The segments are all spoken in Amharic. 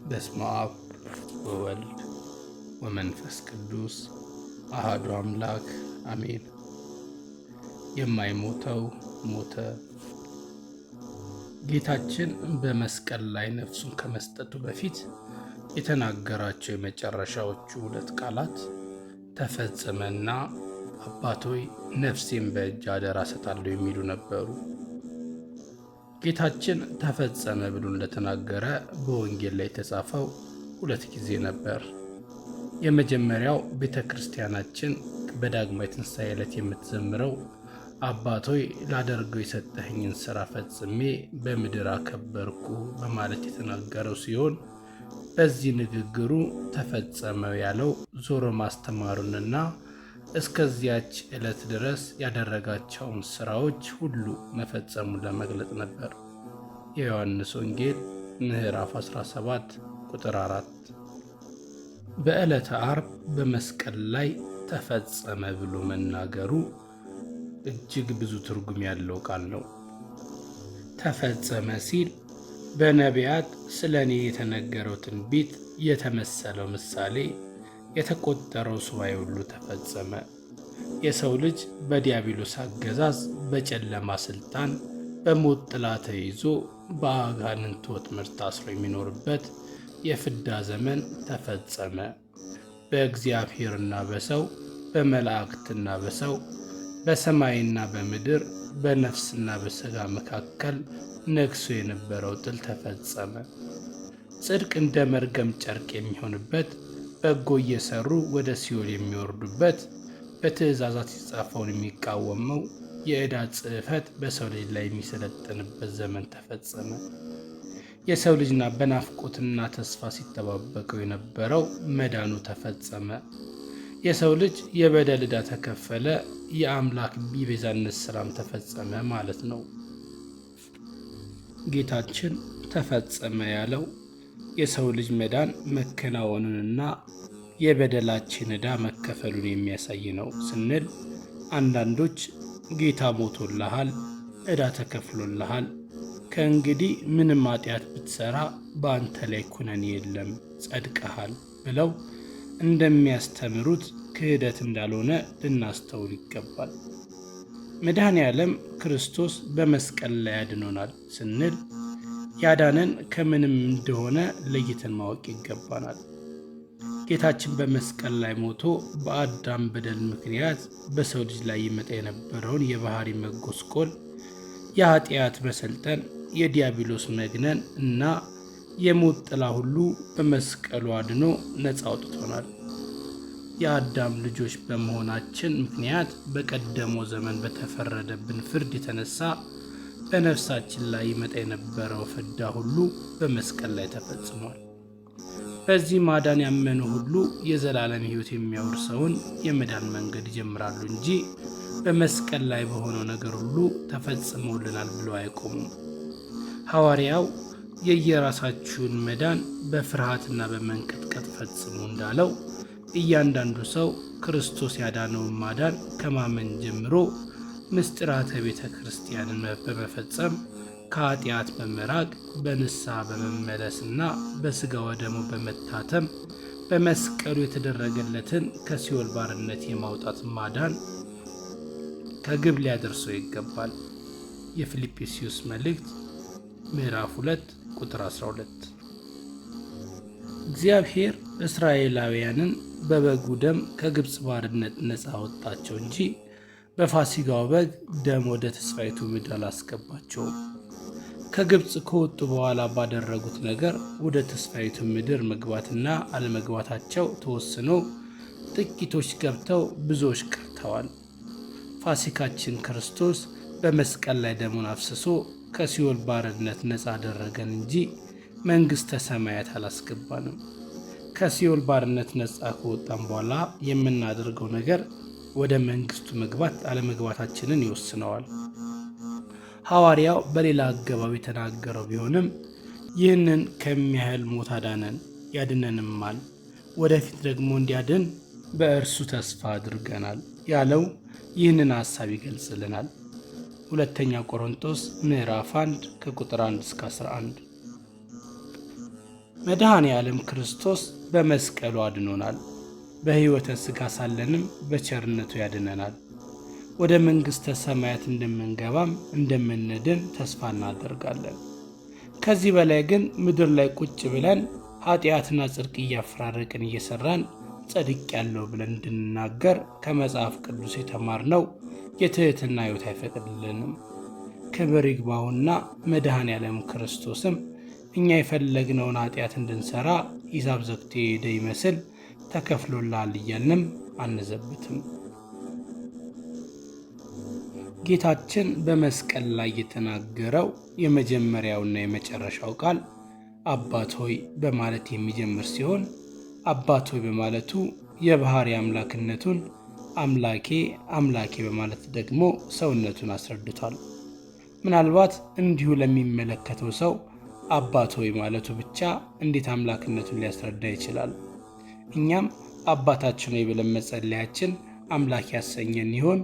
በስመ አብ ወወልድ ወመንፈስ ቅዱስ አሐዱ አምላክ አሜን። የማይሞተው ሞተ። ጌታችን በመስቀል ላይ ነፍሱን ከመስጠቱ በፊት የተናገራቸው የመጨረሻዎቹ ሁለት ቃላት ተፈጸመና አባቶይ ነፍሴን በእጅ አደራ እሰጣለሁ የሚሉ ነበሩ። ጌታችን ተፈጸመ ብሎ እንደተናገረ በወንጌል ላይ የተጻፈው ሁለት ጊዜ ነበር። የመጀመሪያው ቤተ ክርስቲያናችን በዳግማዊ ትንሣኤ ዕለት የምትዘምረው አባቶይ ላደርገው የሰጠኸኝን ሥራ ፈጽሜ በምድር አከበርኩ በማለት የተናገረው ሲሆን በዚህ ንግግሩ ተፈጸመ ያለው ዞሮ ማስተማሩንና እስከዚያች ዕለት ድረስ ያደረጋቸውን ሥራዎች ሁሉ መፈጸሙን ለመግለጽ ነበር። የዮሐንስ ወንጌል ምዕራፍ 17 ቁጥር 4። በዕለተ ዓርብ በመስቀል ላይ ተፈጸመ ብሎ መናገሩ እጅግ ብዙ ትርጉም ያለው ቃል ነው። ተፈጸመ ሲል በነቢያት ስለ እኔ የተነገረው ትንቢት፣ የተመሰለው ምሳሌ፣ የተቆጠረው ሱባኤ ሁሉ ተፈጸመ። የሰው ልጅ በዲያብሎስ አገዛዝ በጨለማ ስልጣን በሞት ጥላ ተይዞ በአጋንንት ወጥመድ ታስሮ የሚኖርበት የፍዳ ዘመን ተፈጸመ። በእግዚአብሔርና በሰው፣ በመላእክትና በሰው፣ በሰማይና በምድር፣ በነፍስና በሥጋ መካከል ነግሶ የነበረው ጥል ተፈጸመ። ጽድቅ እንደ መርገም ጨርቅ የሚሆንበት፣ በጎ እየሰሩ ወደ ሲኦል የሚወርዱበት፣ በትእዛዛት የተጻፈውን የሚቃወመው የዕዳ ጽሕፈት በሰው ልጅ ላይ የሚሰለጥንበት ዘመን ተፈጸመ። የሰው ልጅና በናፍቆትና ተስፋ ሲጠባበቀው የነበረው መዳኑ ተፈጸመ። የሰው ልጅ የበደል ዕዳ ተከፈለ፣ የአምላክ የቤዛነት ሥራም ተፈጸመ ማለት ነው። ጌታችን ተፈጸመ ያለው የሰው ልጅ መዳን መከናወኑንና የበደላችን ዕዳ መከፈሉን የሚያሳይ ነው ስንል አንዳንዶች ጌታ ሞቶልሃል፣ ዕዳ ተከፍሎልሃል፣ ከእንግዲህ ምንም ኃጢአት ብትሠራ በአንተ ላይ ኩነኔ የለም፣ ጸድቀሃል ብለው እንደሚያስተምሩት ክህደት እንዳልሆነ ልናስተውል ይገባል። መድኃኔ ዓለም ክርስቶስ በመስቀል ላይ ያድኖናል ስንል ያዳነን ከምንም እንደሆነ ለይተን ማወቅ ይገባናል። ጌታችን በመስቀል ላይ ሞቶ በአዳም በደል ምክንያት በሰው ልጅ ላይ ይመጣ የነበረውን የባህሪ መጎስቆል፣ የኃጢአት መሰልጠን፣ የዲያብሎስ መግነን እና የሞት ጥላ ሁሉ በመስቀሉ አድኖ ነፃ አውጥቶናል። የአዳም ልጆች በመሆናችን ምክንያት በቀደመው ዘመን በተፈረደብን ፍርድ የተነሳ በነፍሳችን ላይ ይመጣ የነበረው ፍዳ ሁሉ በመስቀል ላይ ተፈጽሟል። በዚህ ማዳን ያመኑ ሁሉ የዘላለም ሕይወት የሚያወርሰውን የመዳን መንገድ ይጀምራሉ እንጂ በመስቀል ላይ በሆነው ነገር ሁሉ ተፈጽሞልናል ብለው አይቆሙም። ሐዋርያው የየራሳችሁን መዳን በፍርሃትና በመንቀጥቀጥ ፈጽሙ እንዳለው እያንዳንዱ ሰው ክርስቶስ ያዳነውን ማዳን ከማመን ጀምሮ ምስጢራተ ቤተ ክርስቲያንን በመፈጸም፣ ከኃጢአት በመራቅ፣ በንስሐ በመመለስና በሥጋ ወደሙ በመታተም በመስቀሉ የተደረገለትን ከሲኦል ባርነት የማውጣት ማዳን ከግብ ሊያደርሰው ይገባል። የፊልጵስዩስ መልእክት ምዕራፍ 2 ቁጥር 12። እግዚአብሔር እስራኤላውያንን በበጉ ደም ከግብፅ ባርነት ነፃ አወጣቸው እንጂ በፋሲጋው በግ ደም ወደ ተስፋይቱ ምድር አላስገባቸውም። ከግብፅ ከወጡ በኋላ ባደረጉት ነገር ወደ ተስፋይቱ ምድር መግባትና አለመግባታቸው ተወስኖ ጥቂቶች ገብተው ብዙዎች ቀርተዋል። ፋሲካችን ክርስቶስ በመስቀል ላይ ደሙን አፍስሶ ከሲኦል ባርነት ነፃ አደረገን እንጂ መንግሥተ ሰማያት አላስገባንም። ከሲኦል ባርነት ነፃ ከወጣን በኋላ የምናደርገው ነገር ወደ መንግሥቱ መግባት አለመግባታችንን ይወስነዋል። ሐዋርያው በሌላ አገባብ የተናገረው ቢሆንም ይህንን ከሚያህል ሞት አዳነን ያድነንማል፣ ወደፊት ደግሞ እንዲያድን በእርሱ ተስፋ አድርገናል ያለው ይህንን ሐሳብ ይገልጽልናል። ሁለተኛ ቆሮንቶስ ምዕራፍ 1 ከቁጥር 1 እስከ 11። መድኃኔ ዓለም ክርስቶስ በመስቀሉ አድኖናል። በሕይወተ ሥጋ ሳለንም በቸርነቱ ያድነናል። ወደ መንግሥተ ሰማያት እንደምንገባም እንደምንድን ተስፋ እናደርጋለን። ከዚህ በላይ ግን ምድር ላይ ቁጭ ብለን ኃጢአትና ጽድቅ እያፈራረቅን እየሰራን ጸድቅ ያለው ብለን እንድንናገር ከመጽሐፍ ቅዱስ የተማርነው የትሕትና ሕይወት አይፈቅድልንም። ክብር ይግባውና መድኃኔ ዓለም ክርስቶስም እኛ የፈለግነውን ኃጢአት እንድንሰራ ሂሳብ ዘግቶ የሄደ ይመስል ተከፍሎላል እያልንም አንዘብትም። ጌታችን በመስቀል ላይ የተናገረው የመጀመሪያውና የመጨረሻው ቃል አባት ሆይ በማለት የሚጀምር ሲሆን አባት ሆይ በማለቱ የባሕርይ አምላክነቱን፣ አምላኬ አምላኬ በማለት ደግሞ ሰውነቱን አስረድቷል። ምናልባት እንዲሁ ለሚመለከተው ሰው አባት ሆይ ማለቱ ብቻ እንዴት አምላክነቱን ሊያስረዳ ይችላል? እኛም አባታችን ሆይ ብለን መጸለያችን አምላክ ያሰኘን ይሆን?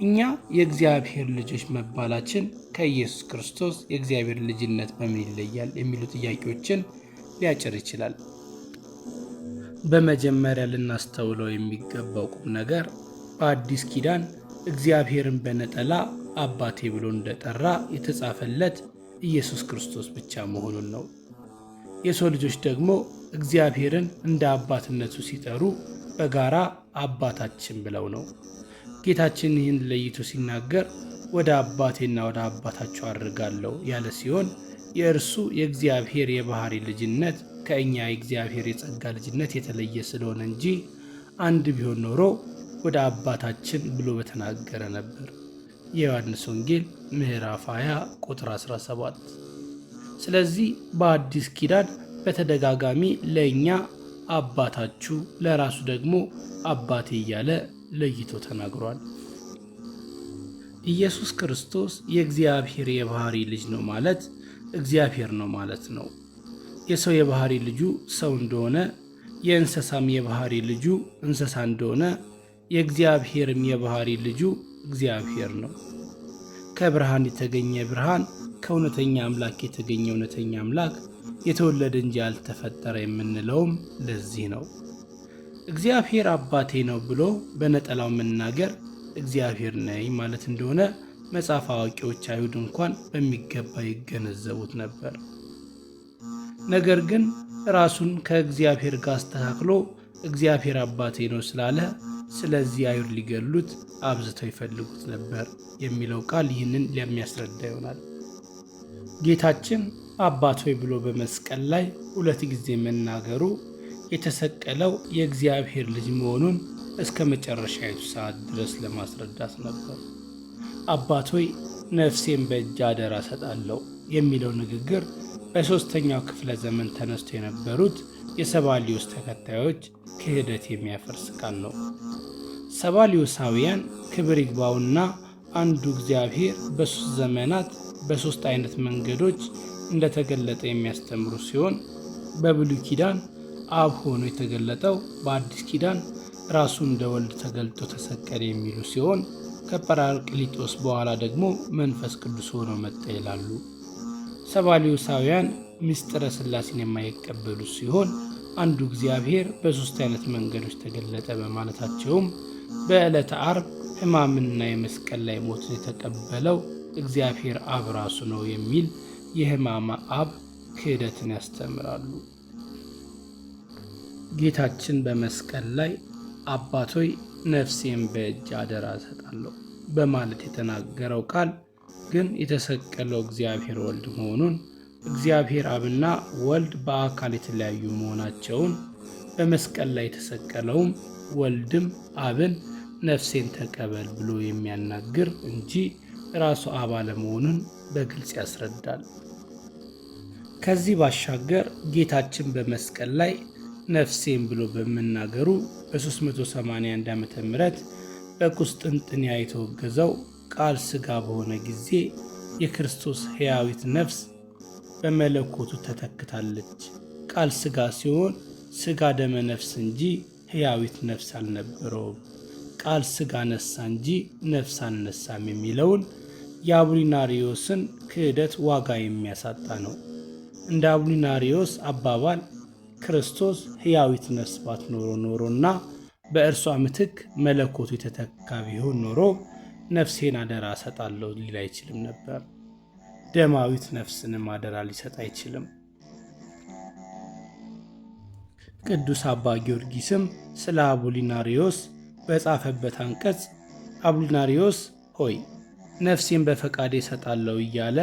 እኛ የእግዚአብሔር ልጆች መባላችን ከኢየሱስ ክርስቶስ የእግዚአብሔር ልጅነት በምን ይለያል? የሚሉ ጥያቄዎችን ሊያጭር ይችላል። በመጀመሪያ ልናስተውለው የሚገባው ቁም ነገር በአዲስ ኪዳን እግዚአብሔርን በነጠላ አባቴ ብሎ እንደጠራ የተጻፈለት ኢየሱስ ክርስቶስ ብቻ መሆኑን ነው። የሰው ልጆች ደግሞ እግዚአብሔርን እንደ አባትነቱ ሲጠሩ በጋራ አባታችን ብለው ነው። ጌታችን ይህን ለይቶ ሲናገር ወደ አባቴና ወደ አባታችሁ አድርጋለሁ ያለ ሲሆን የእርሱ የእግዚአብሔር የባሕርይ ልጅነት ከእኛ የእግዚአብሔር የጸጋ ልጅነት የተለየ ስለሆነ እንጂ አንድ ቢሆን ኖሮ ወደ አባታችን ብሎ በተናገረ ነበር። የዮሐንስ ወንጌል ምዕራፍ 20 ቁጥር 17። ስለዚህ በአዲስ ኪዳን በተደጋጋሚ ለእኛ አባታችሁ ለራሱ ደግሞ አባቴ እያለ ለይቶ ተናግሯል። ኢየሱስ ክርስቶስ የእግዚአብሔር የባሕርይ ልጅ ነው ማለት እግዚአብሔር ነው ማለት ነው። የሰው የባሕርይ ልጁ ሰው እንደሆነ፣ የእንስሳም የባሕርይ ልጁ እንስሳ እንደሆነ፣ የእግዚአብሔርም የባሕርይ ልጁ እግዚአብሔር ነው። ከብርሃን የተገኘ ብርሃን፣ ከእውነተኛ አምላክ የተገኘ እውነተኛ አምላክ፣ የተወለደ እንጂ ያልተፈጠረ የምንለውም ለዚህ ነው። እግዚአብሔር አባቴ ነው ብሎ በነጠላው መናገር እግዚአብሔር ነኝ ማለት እንደሆነ መጽሐፍ አዋቂዎች አይሁድ እንኳን በሚገባ ይገነዘቡት ነበር። ነገር ግን ራሱን ከእግዚአብሔር ጋር አስተካክሎ እግዚአብሔር አባቴ ነው ስላለ ስለዚህ አይሁድ ሊገሉት አብዝተው ይፈልጉት ነበር የሚለው ቃል ይህንን ሊያስረዳ ይሆናል። ጌታችን አባት ሆይ ብሎ በመስቀል ላይ ሁለት ጊዜ መናገሩ የተሰቀለው የእግዚአብሔር ልጅ መሆኑን እስከ መጨረሻዊቱ ሰዓት ድረስ ለማስረዳት ነበር። አባት ሆይ ነፍሴን በእጅ አደራ እሰጣለሁ የሚለው ንግግር በሦስተኛው ክፍለ ዘመን ተነስቶ የነበሩት የሰባሊዮስ ተከታዮች ክህደት የሚያፈርስ ቃል ነው። ሰባሊዮሳውያን ክብር ይግባውና አንዱ እግዚአብሔር በሦስት ዘመናት በሦስት አይነት መንገዶች እንደተገለጠ የሚያስተምሩ ሲሆን በብሉይ ኪዳን አብ ሆኖ የተገለጠው በአዲስ ኪዳን ራሱ እንደ ወልድ ተገልጦ ተሰቀለ የሚሉ ሲሆን ከጰራቅሊጦስ በኋላ ደግሞ መንፈስ ቅዱስ ሆኖ መጣ ይላሉ። ሰባሊዮሳውያን ምስጢረ ሥላሴን የማይቀበሉ ሲሆን አንዱ እግዚአብሔር በሦስት አይነት መንገዶች ተገለጠ በማለታቸውም በዕለተ ዓርብ ሕማምንና የመስቀል ላይ ሞትን የተቀበለው እግዚአብሔር አብ ራሱ ነው የሚል የሕማመ አብ ክህደትን ያስተምራሉ። ጌታችን በመስቀል ላይ አባቶይ ነፍሴን በእጅ አደራ እሰጣለሁ በማለት የተናገረው ቃል ግን የተሰቀለው እግዚአብሔር ወልድ መሆኑን፣ እግዚአብሔር አብና ወልድ በአካል የተለያዩ መሆናቸውን፣ በመስቀል ላይ የተሰቀለውም ወልድም አብን ነፍሴን ተቀበል ብሎ የሚያናግር እንጂ ራሱ አብ አለመሆኑን በግልጽ ያስረዳል። ከዚህ ባሻገር ጌታችን በመስቀል ላይ ነፍሴን ብሎ በመናገሩ በ381 ዓ ም በቁስጥንጥንያ የተወገዘው ቃል ሥጋ በሆነ ጊዜ የክርስቶስ ሕያዊት ነፍስ በመለኮቱ ተተክታለች። ቃል ሥጋ ሲሆን ሥጋ ደመ ነፍስ እንጂ ሕያዊት ነፍስ አልነበረውም። ቃል ሥጋ ነሳ እንጂ ነፍስ አልነሳም የሚለውን የአቡሊናሪዮስን ክህደት ዋጋ የሚያሳጣ ነው። እንደ አቡሊናሪዮስ አባባል ክርስቶስ ሕያዊት ነፍስ ባትኖረው ኖሮና በእርሷ ምትክ መለኮቱ የተተካ ቢሆን ኖሮ ነፍሴን አደራ እሰጣለሁ ሊል አይችልም ነበር። ደማዊት ነፍስንም አደራ ሊሰጥ አይችልም። ቅዱስ አባ ጊዮርጊስም ስለ አቡሊናሪዮስ በጻፈበት አንቀጽ አቡሊናሪዮስ ሆይ ነፍሴን በፈቃዴ እሰጣለሁ እያለ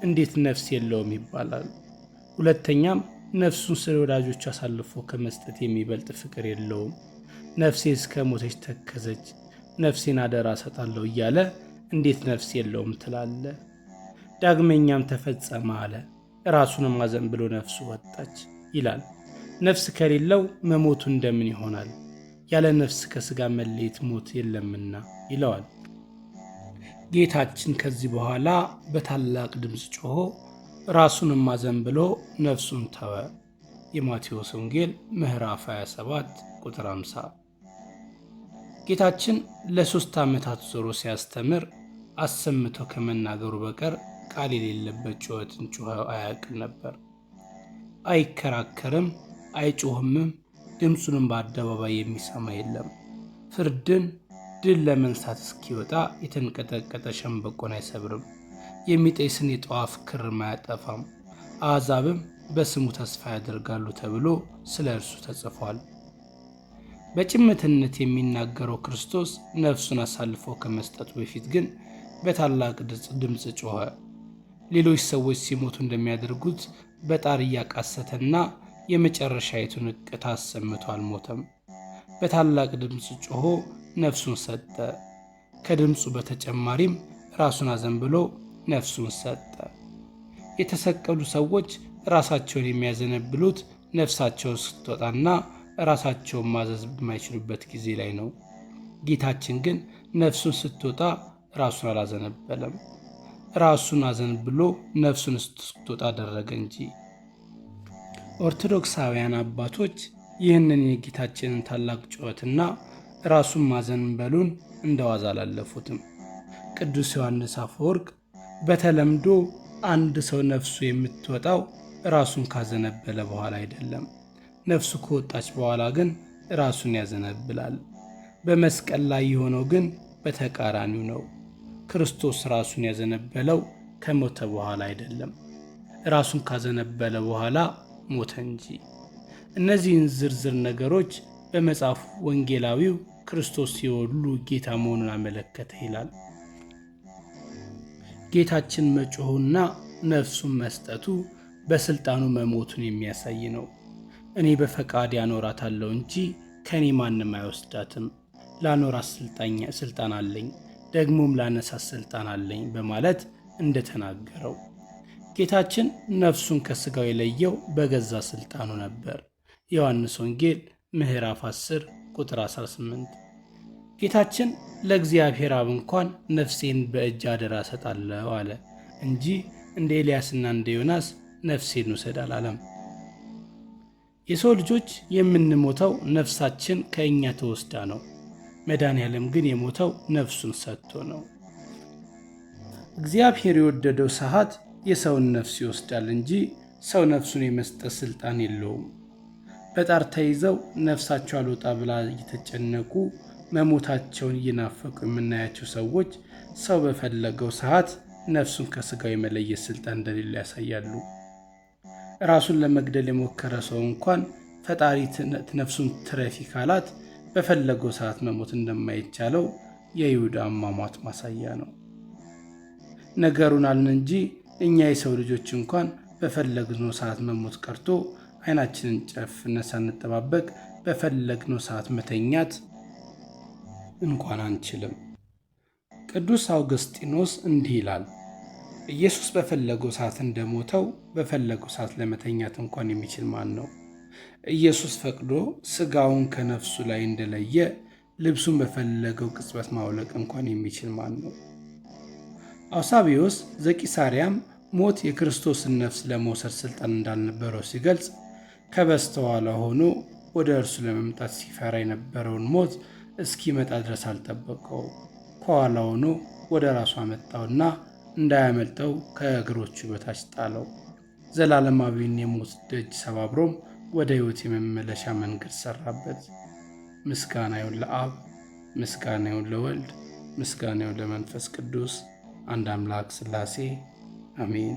እንዴት ነፍስ የለውም ይባላል? ሁለተኛም ነፍሱን ስለ ወዳጆቹ አሳልፎ ከመስጠት የሚበልጥ ፍቅር የለውም። ነፍሴ እስከ ሞተች ተከዘች፣ ነፍሴን አደራ እሰጣለሁ እያለ እንዴት ነፍስ የለውም ትላለ? ዳግመኛም ተፈጸመ አለ፣ ራሱንም አዘንብሎ ነፍሱ ወጣች ይላል። ነፍስ ከሌለው መሞቱ እንደምን ይሆናል? ያለ ነፍስ ከሥጋ መለየት ሞት የለምና ይለዋል። ጌታችን ከዚህ በኋላ በታላቅ ድምፅ ጮሆ ራሱንም አዘንብሎ ነፍሱን ተወ። የማቴዎስ ወንጌል ምዕራፍ 27 ቁጥር 50። ጌታችን ለ3 ዓመታት ዞሮ ሲያስተምር አሰምቶ ከመናገሩ በቀር ቃል የሌለበት ጩኸትን ጮኸ አያውቅም ነበር። አይከራከርም፣ አይጮህምም፣ ድምፁንም በአደባባይ የሚሰማ የለም። ፍርድን ድል ለመንሳት እስኪወጣ የተንቀጠቀጠ ሸምበቆን አይሰብርም፣ የሚጤስን የጠዋፍ ክርም አያጠፋም። አሕዛብም በስሙ ተስፋ ያደርጋሉ ተብሎ ስለ እርሱ ተጽፏል። በጭምትነት የሚናገረው ክርስቶስ ነፍሱን አሳልፎ ከመስጠቱ በፊት ግን በታላቅ ድምፅ ጮኸ። ሌሎች ሰዎች ሲሞቱ እንደሚያደርጉት በጣር እያቃሰተና የመጨረሻይቱን እቅታ አሰምቶ አልሞተም። በታላቅ ድምፅ ጮሆ ነፍሱን ሰጠ። ከድምፁ በተጨማሪም ራሱን አዘንብሎ ነፍሱን ሰጠ። የተሰቀሉ ሰዎች ራሳቸውን የሚያዘነብሉት ነፍሳቸውን ስትወጣና ራሳቸውን ማዘዝ በማይችሉበት ጊዜ ላይ ነው። ጌታችን ግን ነፍሱን ስትወጣ ራሱን አላዘነበለም። ራሱን አዘንብሎ ነፍሱን ስትወጣ አደረገ እንጂ። ኦርቶዶክሳውያን አባቶች ይህንን የጌታችንን ታላቅ ጩኸትና ራሱን ማዘንበሉን እንደ ዋዛ አላለፉትም። ቅዱስ ዮሐንስ አፈወርቅ በተለምዶ አንድ ሰው ነፍሱ የምትወጣው ራሱን ካዘነበለ በኋላ አይደለም፣ ነፍሱ ከወጣች በኋላ ግን ራሱን ያዘነብላል። በመስቀል ላይ የሆነው ግን በተቃራኒው ነው። ክርስቶስ ራሱን ያዘነበለው ከሞተ በኋላ አይደለም፣ ራሱን ካዘነበለ በኋላ ሞተ እንጂ። እነዚህን ዝርዝር ነገሮች በመጽሐፉ ወንጌላዊው ክርስቶስ የሁሉ ጌታ መሆኑን አመለከተ ይላል። ጌታችን መጮሁና ነፍሱን መስጠቱ በስልጣኑ መሞቱን የሚያሳይ ነው። እኔ በፈቃድ ያኖራታለሁ እንጂ ከእኔ ማንም አይወስዳትም። ላኖራት ስልጣን አለኝ፣ ደግሞም ላነሳት ስልጣን አለኝ በማለት እንደተናገረው ጌታችን ነፍሱን ከሥጋው የለየው በገዛ ስልጣኑ ነበር። ዮሐንስ ወንጌል ምዕራፍ 10 ቁጥር 18። ጌታችን ለእግዚአብሔር አብ እንኳን ነፍሴን በእጅ አደራ እሰጣለሁ አለ እንጂ እንደ ኤልያስና እንደ ዮናስ ነፍሴን ውሰድ አላለም። የሰው ልጆች የምንሞተው ነፍሳችን ከእኛ ተወስዳ ነው። መድኃኔዓለም ግን የሞተው ነፍሱን ሰጥቶ ነው። እግዚአብሔር የወደደው ሰዓት የሰውን ነፍስ ይወስዳል እንጂ ሰው ነፍሱን የመስጠት ስልጣን የለውም። በጣር ተይዘው ነፍሳቸው አልወጣ ብላ እየተጨነቁ መሞታቸውን እየናፈቁ የምናያቸው ሰዎች ሰው በፈለገው ሰዓት ነፍሱን ከስጋው የመለየት ስልጣን እንደሌለ ያሳያሉ። ራሱን ለመግደል የሞከረ ሰው እንኳን ፈጣሪ ነፍሱን ትረፊ ካላት በፈለገው ሰዓት መሞት እንደማይቻለው የይሁዳ አሟሟት ማሳያ ነው። ነገሩን አልን እንጂ እኛ የሰው ልጆች እንኳን በፈለግነው ሰዓት መሞት ቀርቶ አይናችንን ጨፍነን ሳንጠባበቅ በፈለግነው ሰዓት መተኛት እንኳን አንችልም። ቅዱስ አውግስጢኖስ እንዲህ ይላል፣ ኢየሱስ በፈለገው ሰዓት እንደሞተው በፈለገው ሰዓት ለመተኛት እንኳን የሚችል ማን ነው? ኢየሱስ ፈቅዶ ሥጋውን ከነፍሱ ላይ እንደለየ ልብሱን በፈለገው ቅጽበት ማውለቅ እንኳን የሚችል ማን ነው? አውሳቢዮስ ዘቂሳርያም ሞት የክርስቶስን ነፍስ ለመውሰድ ሥልጣን እንዳልነበረው ሲገልጽ ከበስተኋላ ሆኖ ወደ እርሱ ለመምጣት ሲፈራ የነበረውን ሞት እስኪመጣ ድረስ አልጠበቀው። ከኋላ ሆኖ ወደ ራሱ አመጣውና እንዳያመልጠው ከእግሮቹ በታች ጣለው። ዘላለማዊን የሞት ደጅ ሰባብሮም ወደ ሕይወት የመመለሻ መንገድ ሰራበት። ምስጋና ይሁን ለአብ፣ ምስጋና ይሁን ለወልድ፣ ምስጋና ይሁን ለመንፈስ ቅዱስ አንድ አምላክ ሥላሴ አሜን።